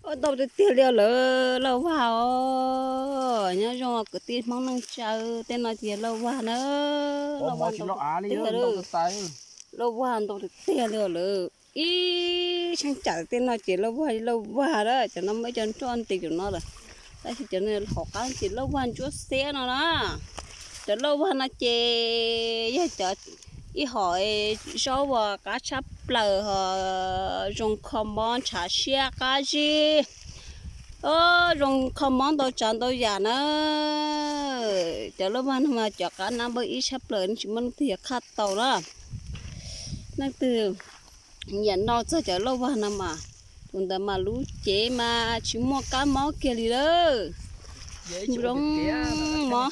Ntau tiag tiag li lawm lauj Vag os. Nyob zoo kwv tij Hmoob neej tsa, tej no ces lauj Vag na, lauj Vag ntau tiag li. Lauj Vag ntau tiag tiag li lawm. Ib cheeb tsam tej no ces lauj Vag lauj Vag lawm, cov no muaj ib co nroj nti cov no lawm. Tab sis cov no hauv qab ces lauj Vag ntsuab xiab no na. Cov lauj Vag no ces yog cov ib hom zaub uas qab tshaj plaws ho zoo kho mob ntshav siab qab zib, zoo kho mob ntau tsav ntau yam na. Cov lauj Vag no mas cov qab nab npawb ib tshaj plaws, tsis muaj leej twg yuav khaj tau na. Leej twg nyiam noj txog cov lauj Vag no mas, tus ntawd mas lub cev mas tsis muaj kab mob kiag li lawm. Zoo mob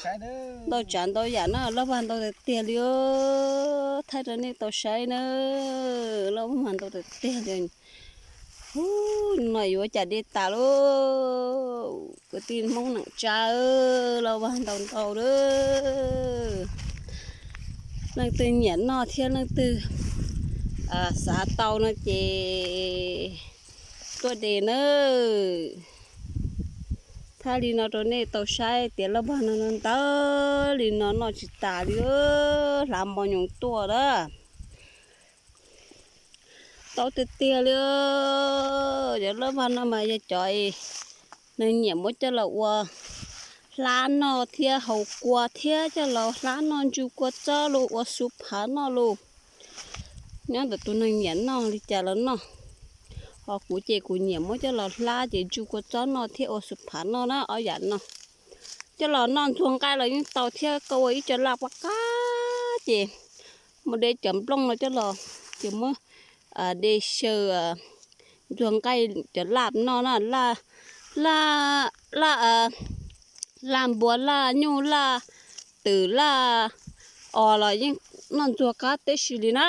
ntau tsav ntau yam na, lauj Vag ntau tiag tiag li. Thaij rau nej tau saib na, lauj Vag ntau tiag tiag li. Ub, no yuav cas de tas lauj, kwv tij Hmoob neej tsa, lauj Vag ntau ntau lawm. Leej twg nyiam noj thiab leej twg xav tau no ces tuaj de nawb. Thaij li no rau nej tau saib tias lauj Vag no ntawd li no noj tsis tas li, hlav mos nyoos tuaj lawm. Ntau tiag tiag li. Cov lauj Vag no mas yog cov neeg nyiam muab coj los ua hlab noj thiab haus kua thiab coj los hlab noj ntsu kua txob los ua xuv phav noj los. Nyob ntawm tus neeg nyiam noj li cas los noj. Ho kuv ces kuv nyiam muab coj los hlab ces ntsu kua txob noj thiab ua xuv phav noj na, ob yam no. Coj los noj ntxuag nqaij los yeej tau thiab, koj ua ib co laj paj qab ces muab de cov nplooj no coj los, ces muab de xyaw ntxuag nqaij cov laj noj na, laj, laj npua, laj nyuj, laj twm, laj os los yeej noj ntxuag qab tib si li na.